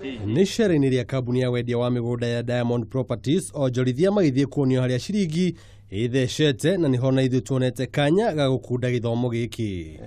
Nĩ icera-inĩ rĩa kambuni ya wendia wa mĩgũnda ya Diamond Properties, onjorithia magĩthiĩ kuonio harĩa ciringi ĩthecete, na nĩho na ithuĩ tuonete kanya ga gũkunda gĩthomo gĩkĩ.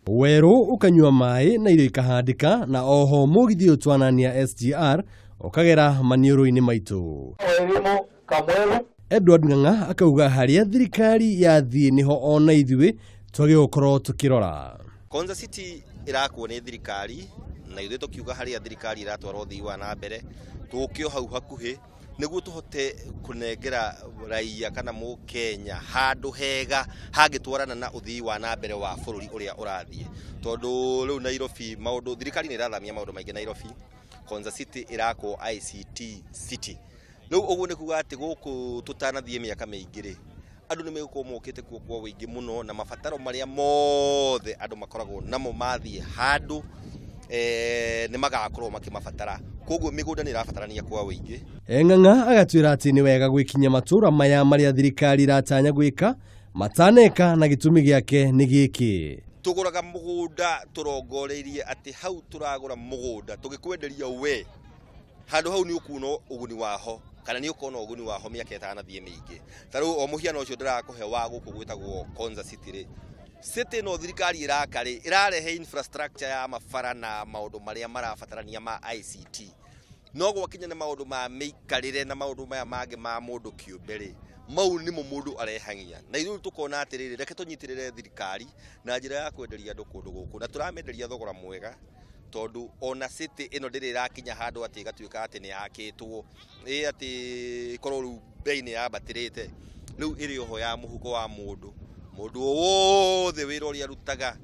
Werũ ũkanyua maĩ na irio ikahandĩka, na oho mũgithi ũyũ twanania SGR ũkagera maniũrũ-inĩ maitũ. Elimu Kamweru. Edward Ng'ang'a akauga harĩa thirikari yathiĩ nĩho ona ithuĩ twagĩrĩirwo gũkorwo tũkĩrora. Konza City ĩrakwo nĩ thirikari, na ithuĩ tũkiuga harĩa thirikari ĩratwara ũthii wa na mbere tũke o hau hakuhĩ nĩguo tũhote kũnengera raia kana mũkenya handũ hega hangĩtwarana na ũthii wa na mbere wa bũrũri ũrĩa ũrathiĩ, tondũ rĩu Nairobi maũndũ thirikari nĩ ĩrathamia maũndũ maingĩ Nairobi. Konza City ĩrakwo ICT City. Rĩu ũguo nĩ kuga atĩ gũkũ tũtanathiĩ mĩaka mĩingĩ rĩ, andũ nĩ megũkorwo mokĩte kuo kwa ũingĩ mũno, na mabataro marĩa mothe andũ makoragwo namo mathiĩ handũ nĩ magakorwo makĩmabatara. Koguo mĩgũnda nĩ ĩrabatarania kwa ũingĩ. Ng'ang'a agatwĩra atĩ nĩ wega gwĩkinyia matũra maya marĩa thirikari ĩratanya gwĩka mataneka, na gĩtũmi gĩake nĩ gĩkĩ. Tũgũraga mũgũnda tũrongoreirie atĩ hau tũragũra mũgũnda tũgĩkwenderia we handũ hau nĩ ũkuona ũguni waho, kana nĩ ũkona ũguni waho mĩaka ĩtanathiĩ mĩingĩ. Ta rĩu o mũhiano ũcio ndĩrakũhe wa gũkũ gwĩtagwo Konza City rĩ, city ĩno thirikari ĩraka rĩ, ĩrarehe infrastructure ya mabara na maũndũ marĩa marabatarania ma ICT, no gwakinya nĩ maũndũ ma mĩikarĩre na maũndũ maya mangĩ ma mũndũ kĩũmbe rĩ, mau nĩmo mũndũ arehang'ia. Na ithuĩ tũkona atĩrĩrĩ, reke tũnyitĩrĩre thirikari na njĩra ya kwenderia andũ kũndũ gũkũ, na tũramenderia thogora mwega, tondũ ona city ĩno ndĩrĩ ĩrakinya handũ atĩ ĩgatuĩka atĩ nĩ yakĩtwo ĩ atĩ ĩkorwo rĩu bei nĩ yambatĩrĩte. Rĩu ĩrĩ oho ya mũhuko wa mũndũ, mũndũ o wothe wĩra ũrĩa arutaga,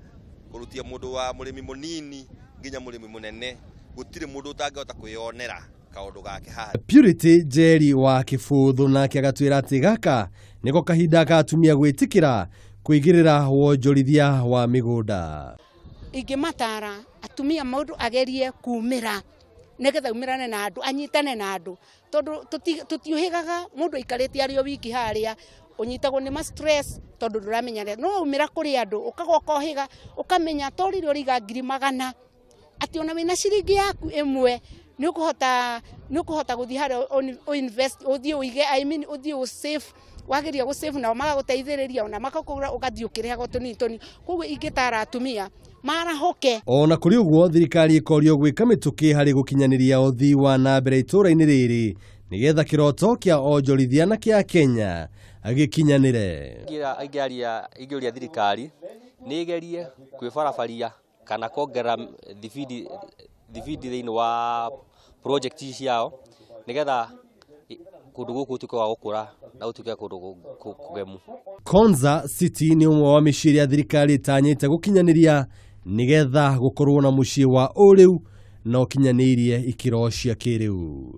kũrutia mũndũ wa mũrĩmi mũnini nginya mũrĩmi mũnene, gũtirĩ mũndũ ũtangĩhota kwĩyonera kaũndũ gake haha. Purity Njeri wa Kĩbũthũ nake agatwĩra atĩ gaka nĩko kahinda ka atumia gwĩtĩkĩra kũigĩrĩra wonjorithia wa mĩgũnda. Ingĩmatara atumia mũndũ agerie kumĩra nĩgetha umĩrane na andũ, anyitane na andũ, tondũ tũtiũhĩgaga mũndũ aikarĩte arĩ o wiki harĩa, ũnyitagwo nĩ ma stress tondũ ndũramenya. No umĩra kũrĩ andũ ũkagwa ũkohĩga, ũkamenya to rĩrĩa ũrĩiga 100,000, atĩ ona wĩna ciringi yaku ĩmwe nĩ ũkũhota gũthiĩ harĩa ũinvest, ũthiĩ ũige, I mean, ũthiĩ ũsave. Wageria gũsave nao magagũteithĩrĩria ona makakũgũra, ũgathiĩ ũkĩrĩhaga tũnini tũnini. Koguo ingĩtara atumia marahũke. Ona kũrĩ ũguo, thirikari ĩkorio gwĩka mĩtũkĩ harĩ gũkinyanĩria ũthii wa na mbere itũũra-inĩ rĩrĩ nĩgetha kĩroto kĩa onjorithia na kĩa Kenya gĩkinyanĩre. Ingĩaria, ingĩũria thirikari nĩ ĩgerie kwĩbarabaria kana kuongerera thibindi thibindi thĩinĩ wa project ciao, nĩgetha kũndũ gũkũ gũtuĩke wa gũkũra na gũtuĩke kũndũ kũgemu. Konza City nĩ ũmwe wa mĩciĩ ĩrĩa thirikari ĩtanyĩte gũkinyanĩria nĩgetha gũkorwo na mũciĩ wa ũrĩu na ũkinyanĩirie ikĩro cia kĩrĩu.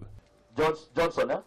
Johnson, eh?